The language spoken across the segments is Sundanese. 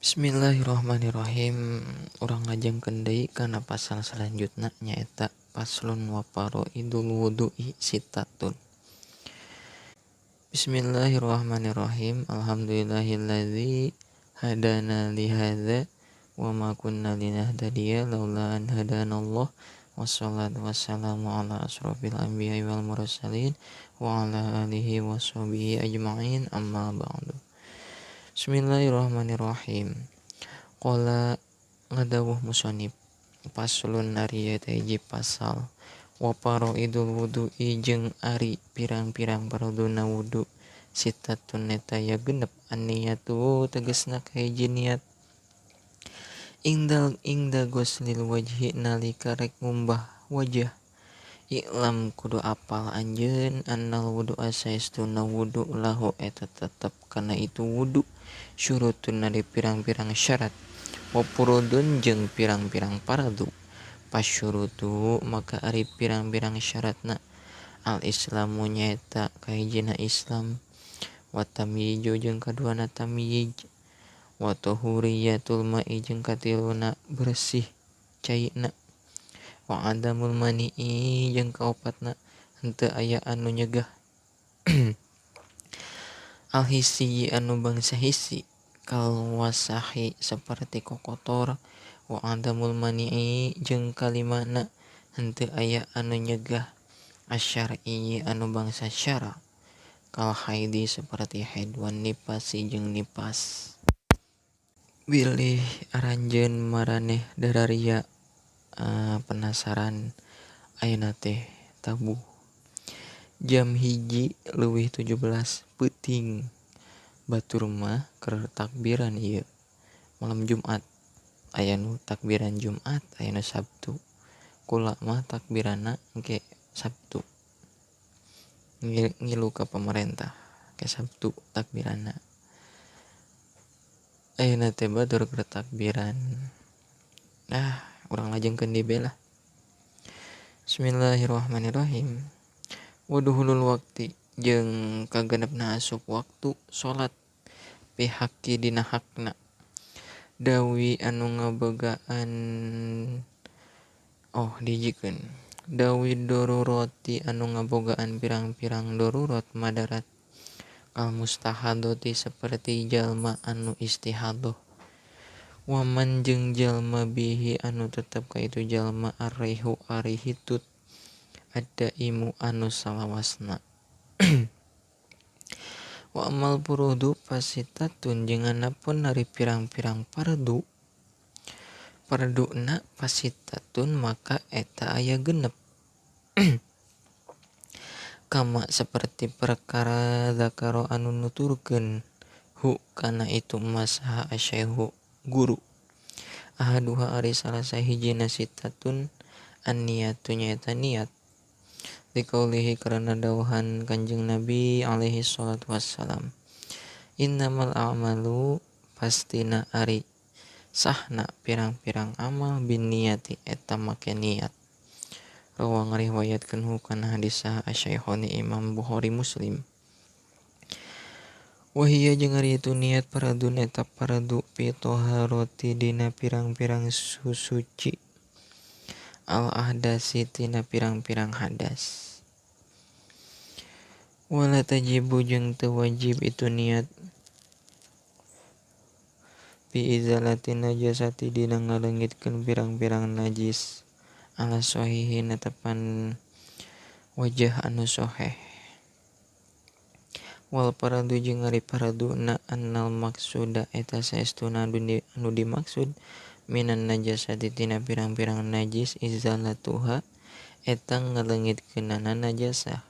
Bismillahirrahmanirrahim. Urang ngajengkeun deui kana pasal selanjutna nyaeta faslun wa faraidul wudu'i sittatun. Bismillahirrahmanirrahim. Alhamdulillahilladzi hadana li hadza wa ma kunna linahtadiya laula an hadanallah. Wassalatu wassalamu ala asrofil anbiya'i wal mursalin wa ala alihi washabihi ajma'in, amma ba'du. Bismillahirrahmanirrahim. Qala ngadawuh musonib faslun ari eta hiji pasal wa faraidul wudu'i jeung ari pirang-pirang paroduna wudu sitatun eta ya genep an-niyatu tegesna kahiji niat ingdal ingda ghuslil wajhi nalika rek ngumbah wajah. I'lam kudu apal anjeun annal wudu'a saestuna wudu lahu eta tetep kana itu wudu syurutun ari pirang-pirang syarat wa furudun jeung pirang-pirang fardu. Pasyurutu maka ari pirang-pirang syaratna al islamu nyaeta kahijina Islam wa tamyizu jeung kaduana tamyiz wa tahuriyatul ma'i jeung katiluna bersih caina wa adamul mani'i jeung kaopatna henteu aya anu nyegah al hisi anu bangsa hisi kal wasahi saperti kokotor wa adamul mani'i jeung kalimana henteu aya anu nyegah asyar'i anu bangsa syara kal haidi saperti haid wan nifasi jeung nifas. Bilih aranjeun maraneh dararia penasaran ayeuna teh tabuh jam 1:17 peuting batur mah keur takbiran ieu malam Jumat, aya nu takbiran Jumat aya nu Sabtu, kula mah takbiranna engke Sabtu ngilu ka pamarentah ke Sabtu takbiranna. Ayeuna teh batur keur takbiran. Nah, urang lajengkeun deui lah. Bismillahirrahmanirrahim. Waduhulul waqti jeung kagenepna asup waktu salat pihaki dina hakna dawi anu ngabogaan dijikeun dawi dorurati anu ngabogaan pirang-pirang darurat madarat kal mustahadoti seperti jalma anu istihadoh waman jeung jalma bihi anu tetep ka itu jalma arihu ari hitut ada imu anu salawasna. Wa amal furudu pasitatun jeung anapun ari pirang-pirang fardu farduna pasitatun maka eta aya genep kama seperti perkara zakaro anu nuturkeun hu kana itu masaha asyaihu guru ahaduha ari salah sahijina sitatun an-niyatu nyaeta niat dikaulihi karena dawuhan Kanjeng Nabi alaihi salatu wassalam innamal a'malu pastina ari sahna pirang-pirang amal bin niyati eta make niat. Rawa ngariwayatkeun hu kana hadis saha asy-Syaikhoni Imam Bukhari Muslim. Wahia jeung ari itu niat paradun eta paradu fi taharati dina pirang-pirang susuci al ahdasi tina pirang-pirang hadas. Wala tajibu jeung teu wajib itu niat bi izalati najasati dina ngaleungitkeun pirang-pirang najis ala sahihi netepan wajah anu sahih. Wal paradu jeung ari paraduna annal maksuda eta saestuna anu dimaksud minan najasati tina pirang-pirang najis izalatuha eta ngaleungitkeunana najasah.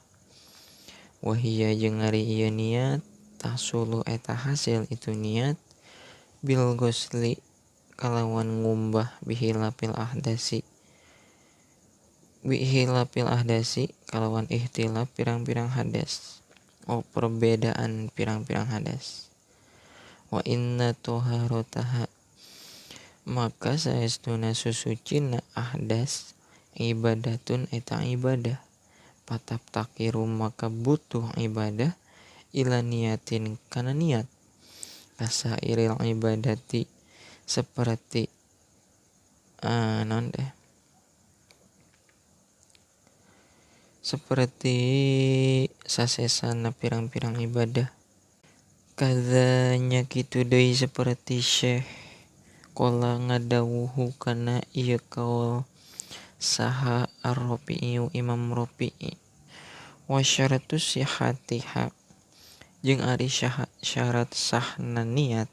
Wahia jeung ari ieu niat tahsulu eta hasil itu niat bil ghusli kalawan ngumbah bihilafil ahdasi kalawan ihtilaf pirang-pirang hadas perbedaan pirang-pirang hadas. Wa inna taharataha maka saestuna susucina ahdas ibadatun eta ibadah patap takiru maka butuh ibadah ila niatin kana niat kasairil ibadati Seperti naon teh seperti sasesana pirang-pirang ibadah. Kadzanya kitu deui seperti Syekh qala ngadawuhu kana ieu kaul saha Ar-Rafi'i Imam Rafi'i wa syaratu sihatiha jeung ari syarat sahna niat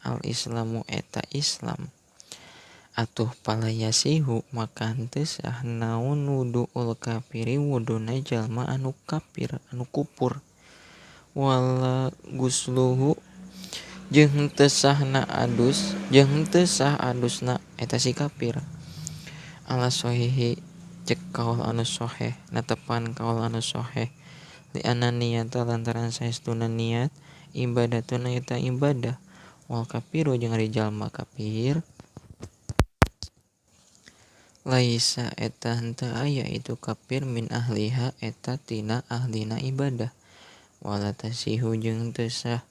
al-islamu eta Islam. Atuh palayasihu maka henteu sah naon wudu'ul kafiri wuduna jalma anu kafir anu kupur wala gusluhu jeung henteu sahna adus jeung henteu sah adusna eta si kafir. Ala sahihi cek kaul anu sahih netepan kaul anu sahih li anna niyata lantaran saestuna niat ibadatuna eta ibadah wal kafiru jeung ari jalma kafir laisa eta henteu aya itu kafir min ahliha eta tina ahlina ibadah wala tasihu jeung teu sah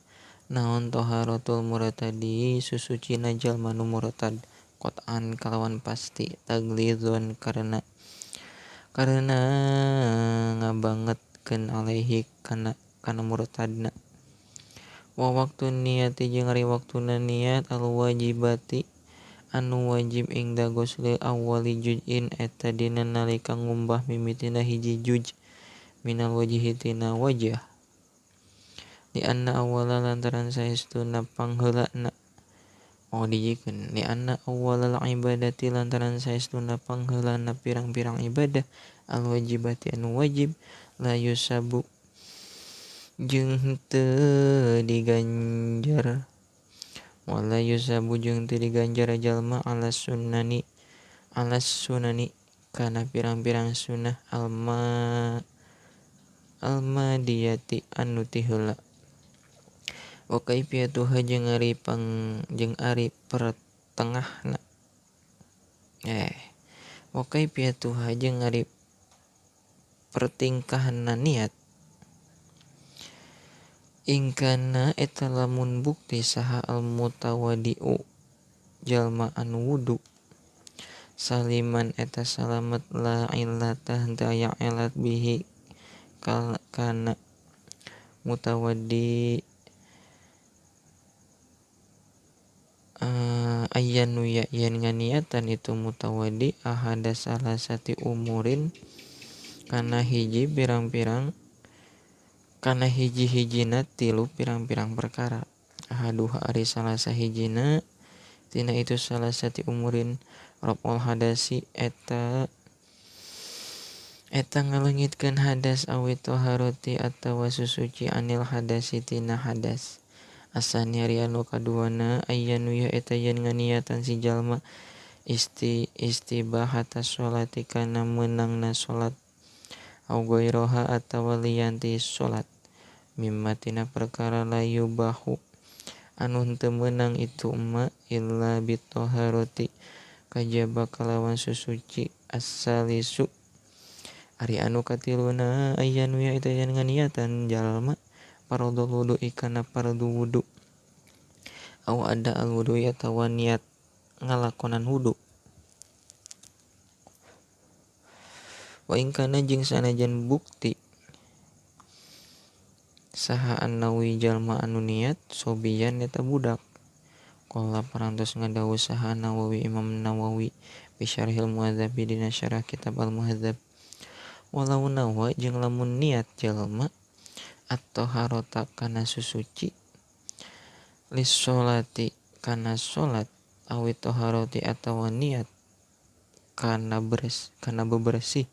naon taharatul murtadi susucina jalma nu murtad qat'an kalawan pasti taglidzon karena ngabangetkeun alaihi kana murtadna. Wa waktu niati jeung ari waktuna niat al wajibati anu wajib ingda gusli awali juz'in eta dina nalika ngumbah mimitina hiji juj minal wajhi tina wajah di anna awala lantaran saestuna pangheulana oh dijikeun li anna awalal ibadati lantaran saestuna pangheulana pirang-pirang ibadah al wajibati anu wajib la yusabu jeung henteu diganjar wala yusabu jeung teu diganjar jalma ala sunani kana pirang-pirang sunah almadiyati anu ti heula. Wa kaifiyatuha jeung ari jeung ari pertengahna wa kaifiyatuha jeung ari pertingkahna niat ingkana eta lamun bukti saha al mutawadiu jalma anu wudu saliman eta salamet la illata henteu aya ilat bihi kana mutawadi ayanu ya yen nganiatan itu mutawadi ahada salasati umurin kana hiji pirang-pirang kana hiji-hijina tilu pirang-pirang perkara. Ahaduha ari salah sahijina tina itu salasati umurin raf'ul hadasi eta ngaleungitkeun hadas awi taharati atawa susuci anil hadasi tina hadas. Asani ari anu kaduana ayyanu ya eta yen nganiatan si jalma istibahata sholati kana meunangna salat au gairoha atawa lianti salat mimma tina perkara la yubahu anu henteu meunang itu ma illa bitaharati kajaba kalawan susuci as-salisu ari anu katiluna ayyanu ya eta yen nganiatan jalma fardhu wudu'i kana fardu wudu au ada al wudu'i atawa niat ngalakonan wudu. Wa in kana jeung sanajan bukti saha annawi jalma anu niat sobiyan eta budak qala parantos ngadawuh saha Nawawi Imam Nawawi bi syarhil Muhadzab dina syarah kitab Al Muhadzab walau nawa jeung lamun niat jalma atau harota kana susuci lis sholati kana salat awi taharati atawa niat kana beres kana bebersih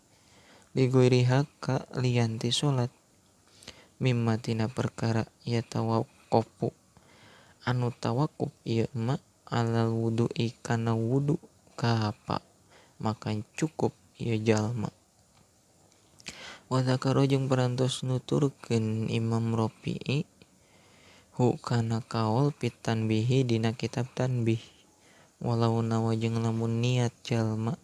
ligoiriha ka lianti salat mimma tina perkara ya tawaqqafu anu tawakuf ieu ma alal wudu'i kana wudu kapa maka cukup ieu jalma. Wa dzakara jeung parantos nuturkeun Imam Rafi'i hu kana kaul pitanbihi dina kitab tanbih walau nawa jeung lamun niat jalma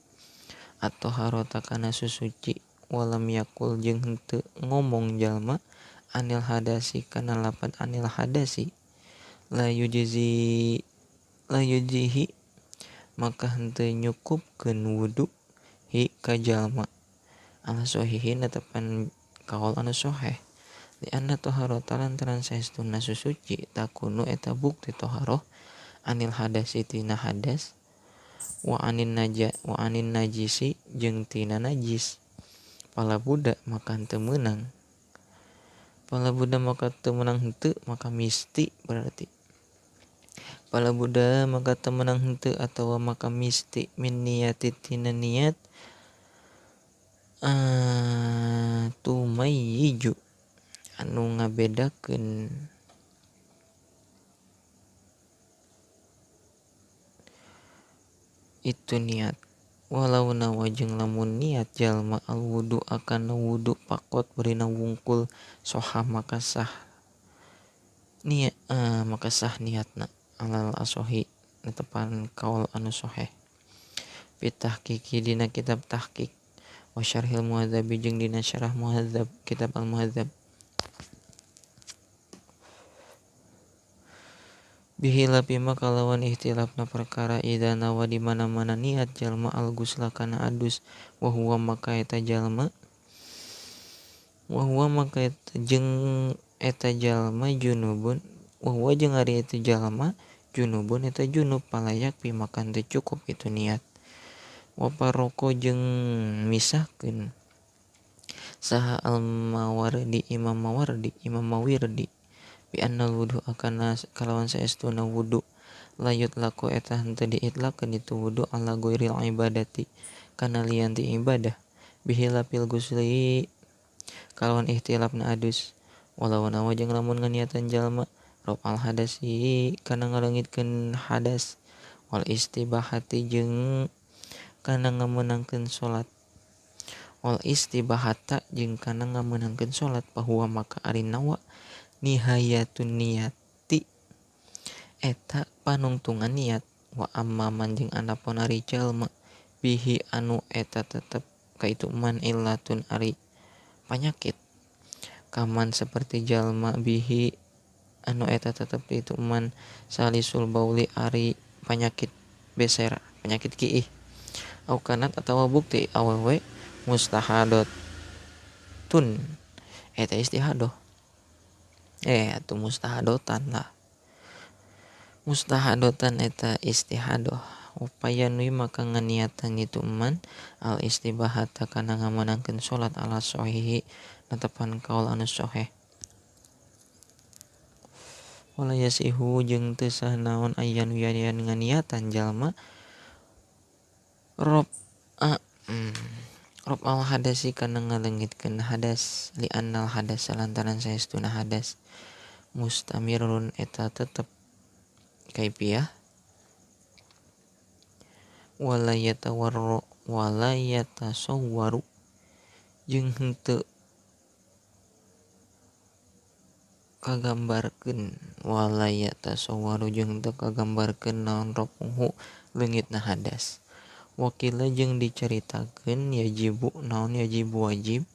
atau harota kana susuci walam yakul jeung henteu ngomong jalma anil hadasi kana lapad anil hadasi la la yujihi maka henteu nyukupkeun wudu hi ka jalma ala sahihi netepan kaul anu sahih li anna taharata lantaran saestuna susuci takunu eta bukti taharah anil hadasi tina hadas wa anin naja wa anin najisi jeung tina najis pala budak maka teu meunang pala budak maka teu meunang henteu maka misti berarti pala budak maka teu meunang henteu atawa maka misti min niyati tina niat tumayyiju anu ngabedakeun itu niat walau nawa jeung lamun niat jalma al wudu akan wudu pakot berina wungkul soha maka sah niat maka sah niatna alal asohi netepan kaul anu soheh pitahqiqi dina kitab tahqiq wa syarhil muhadzabi jeung dina syarah muhadzab kitab al muhadzab bihilafi maka lawan ikhtilafna perkara idza nawa di mana-mana niat jalma al-gusla kana adus wa huwa maka eta jalma wa huwa maka eta jeung eta jalma junubun wa huwa jeung ari eta jalma junubun eta junub palayak pi maka teu cukup itu niat wa paroko jeung misahkeun saha al-mawardi imam mawardi imam mawirdi bi annal wudu akana kalawan saestuna wudu layut laku eta henteu diitlakeun itu wudu ala ghairil ibadati kana lian ti ibadah bihilafil gusli kalawan ikhtilafna adus walau nawa jeung lamun nganiatan jalma rafal hadasi kana ngaleungitkeun hadas wal istibahati jeung kana ngameunangkeun salat wal istibahata jeung kana ngameunangkeun salat bahwa maka ari nawa nihayatun niyati eta panungtungan niat wa amman jeung anapun ari jalma bihi anu eta tetep kaitu man illatun ari panyakit kaman seperti jalma bihi anu eta tetep itu man salisul bauli ari panyakit besera penyakit kiih au kanat atawa bukti awewe mustahadatun eta istihadah atau mustahadotan lah mustahadotan eta istihadoh upaya nui maka nganiatan itu man al istibahata kana ngamanangkeun salat ala sahihi netepan kaul anu sahih wala yasihu jeung teu sah naon aya nu yen nganiatan jalma rob a rob al hadasi kana ngaleungitkeun hadas li annal hadas lantaran saestuna hadas mustamirun eta tetep kaipiah wala yatawarru wala yatasawwaru jeung henteu kagambarkeun wala yatasawwaru jeung henteu kagambarkeun naon rofuhu leungitna hadas wakila jeung dicaritakeun yajibu naon yajibu wajib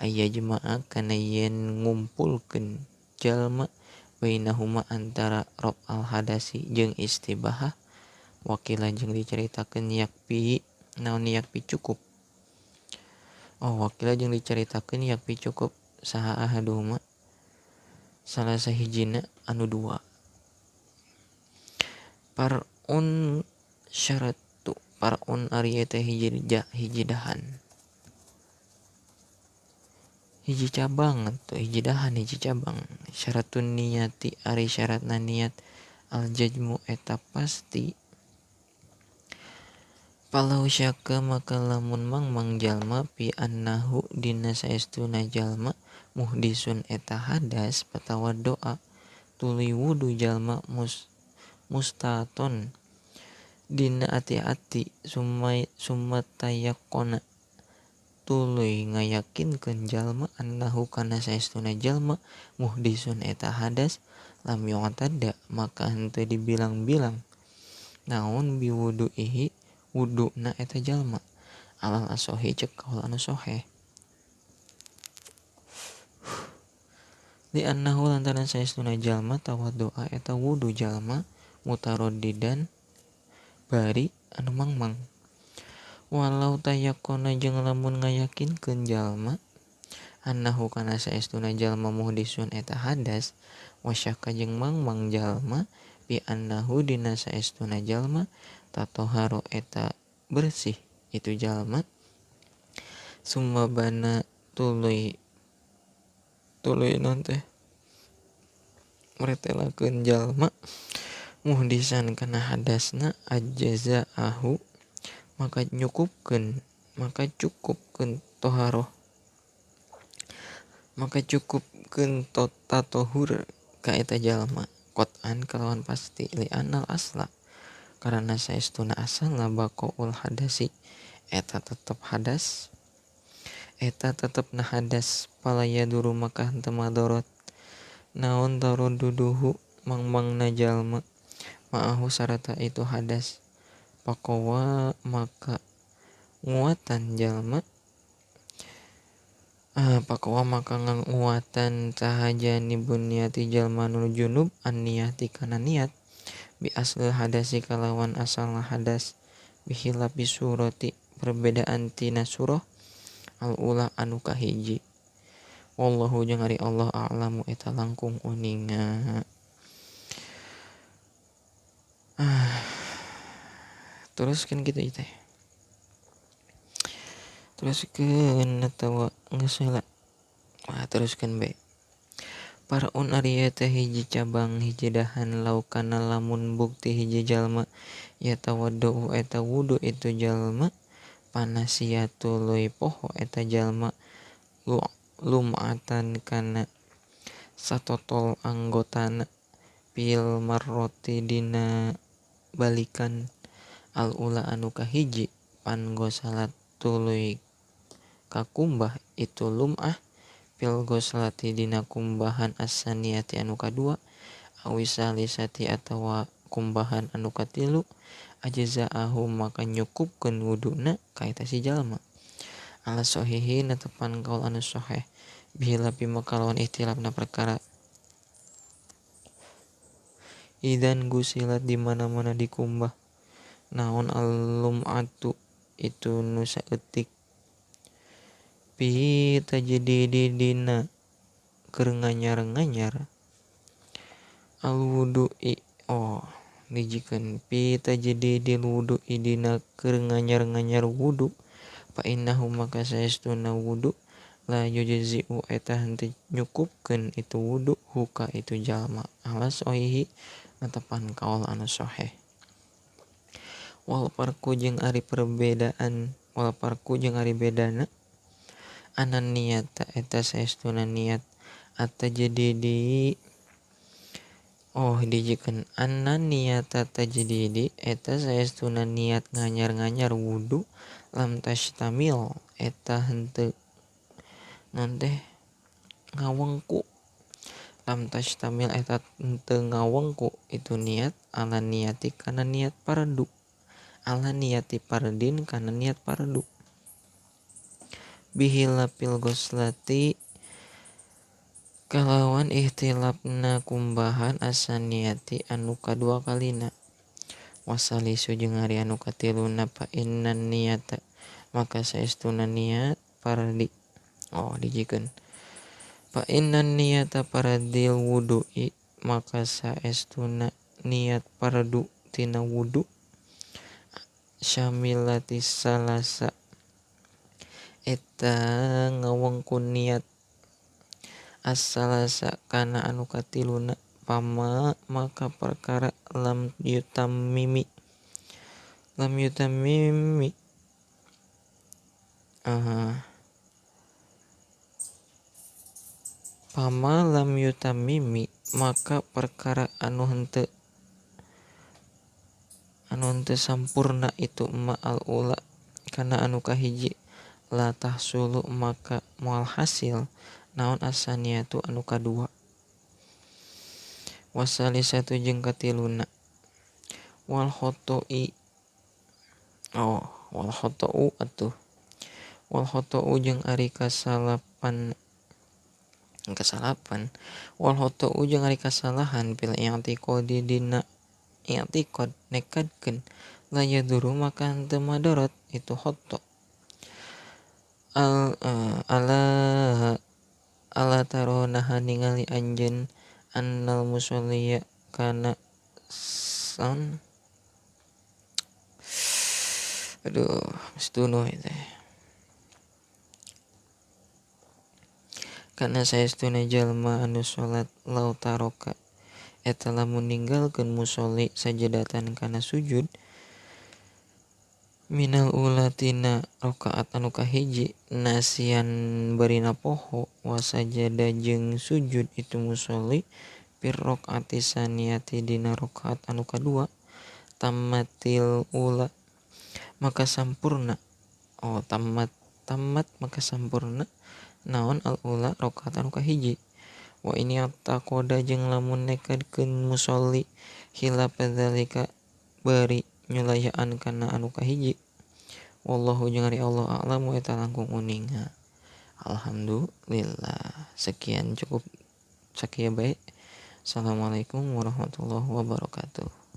aya jemaah kana yen ngumpulkeun jalma bainahuma antara rob al hadasi jeung istibahah wakila jeung dicaritakeun yakpi naon yakpi cukup oh wakila jeung dicaritakeun yakpi cukup saha ahaduhuma salah sahijina anu dua parun syarat parun ari eta hiji dahan hiji cabang atau hiji dahan hiji cabang syaratun niyati ari syaratna niat al jazmu eta pasti palau syaka maka lamun mangmang jalma pi annahu dina saestuna jalma muhdisun eta hadas patawa doa tuluy wudu jalma mustaton dina ati-ati sumai sumatayakona tuluy ngayakinkeun jalma annahu kana saestuna jalma muhdisun eta hadas lam yu'tada maka henteu dibilang-bilang naon biwuduihi wuduna eta jalma alal asohi cek kaul anu soheh li annahu lantaran saestuna jalma tawaddoa eta wudu jalma mutaroddidan bari anu mangmang. Walau tayakona jeung lamun ngayakinkeun jalma annahu kana saestuna jalma muhdisun eta hadas wasyaka jeung mangmang jalma bi annahu dina saestuna jalma tatoharo eta bersih itu jalma summa bana tuluy tuluy non teh meretelakeun jalma muhdisan kana hadasna ajzaahu maka nyukupkeun maka cukupkeun toharoh maka cukupkeun tatohur ka eta jalma qot'an kalawan pasti li anal asla karena saestuna asalna baqaul hadasi eta tetep hadas eta tetep na hadas palaya duru maka henteu madorot naon taroduduhu mangmangna jalma ma'ahu sarata itu hadas pakowa maka nguatan jalma pakowa maka nguatan sahajani bunyati jalma nu junub an niyati kana niat bi aslil hadasi kalawan asal hadas bihilafi surati perbedaan tina surah al ula anu kahiji. Wallahu jeung ari Allah a'lamu eta langkung uninga. Teruskeun kitu teh. Teruskeun atawa geus heula. Wah, teruskeun bae. Paraun ari ieu teh hiji cabang hiji dahan laukana lamun bukti hiji jalma ya tawaddu eta wudu itu jalma panasia tuluy poho eta jalma lum'atan kana satotol anggotana pil marroti dina balikan al ula anu kahiji pan gosalat tuluy kakumbah itu lum'ah pil goslati dina kumbahan as-saniyati anu kadua awisalisati atawa kumbahan anu katilu ajzaahu maka nyukupkeun wuduna ka eta si jalma ala sahihi netepan kaul anu sahih bihilafi makalawan ikhtilafna perkara idan gusilat di mana-mana dikumbah naon al-lum'atu itu nu saeutik pi tajdidi dina keur nganyar-nganyar al-wudu'i oh dijikeun pi tajdidil wudu'i dina keur nganyar-nganyar wudu fa innahu maka saestuna wudu la yujzi'u eta henteu nyukupkeun itu wudu huka itu jalma ala sahihi netepan kaul anu sahih. Wal parku jeung ari perbedaan wal parku jeung ari bedana anan niat eta saestuna niat at-tajdidi oh dijikeun anan niat tajdidi eta saestuna niat nganyar-nganyar wudu lam tastamil eta henteu non teh ngawengku lam tastamil eta henteu ngawengku itu niat ala niati kana niat pardu ala niati pardin kana niat pardu bihilafil ghuslati kalawan ikhtilafna kumbahan asaniyati anu kadua kalina wasalisu jeung ari anu katiluna fa innan niyata maka saestuna niat pardi oh dijikeun fa innan niyata pardil wudu'i maka saestuna niat pardu tina wudu syamilati salasa eta ngawengku niat as-salasa kana anu katiluna pama maka perkara lam yutammimi pama lam yutammimi maka perkara anu henteu sampurna itu ma al ula kana anu kahiji la tahsulu maka moal hasil naon asaniyatu anu kadua wasalisatu jeung katiluna wal khoto'i oh wal khoto'u atuh wal khoto'u jeung ari kasalapan wal khoto'u jeung ari kasalahan fil i'tiqadi dina i'tiqad nekadkeun la yaduru maka henteu madorot itu khoto. Al ala ala taronaha ningali anjeun annal musolliya kana san aduh setunuh itu kana saestuna jalma anu salat lau taroka eta lamun ninggalkeun musolli sajadatan kana sujud minal ulatina rakaat anu kahiji nasian barina poho wasajada jeung sujud itu musolli pir rakaati saniyati dina rakaat anu kadua tamatil ula maka sampurna oh tamat tamat maka sampurna naon al ula rakaat anu kahiji wa ini taqoda jeung lamun nekadkeun musolli khilaf dzalika bari nyulayaan kana anu kahiji wallahu jeung ari Allah a'lamu eta langkung uninga. Alhamdulillah, sekian cukup sakieu bae. Assalamualaikum warahmatullahi wabarakatuh.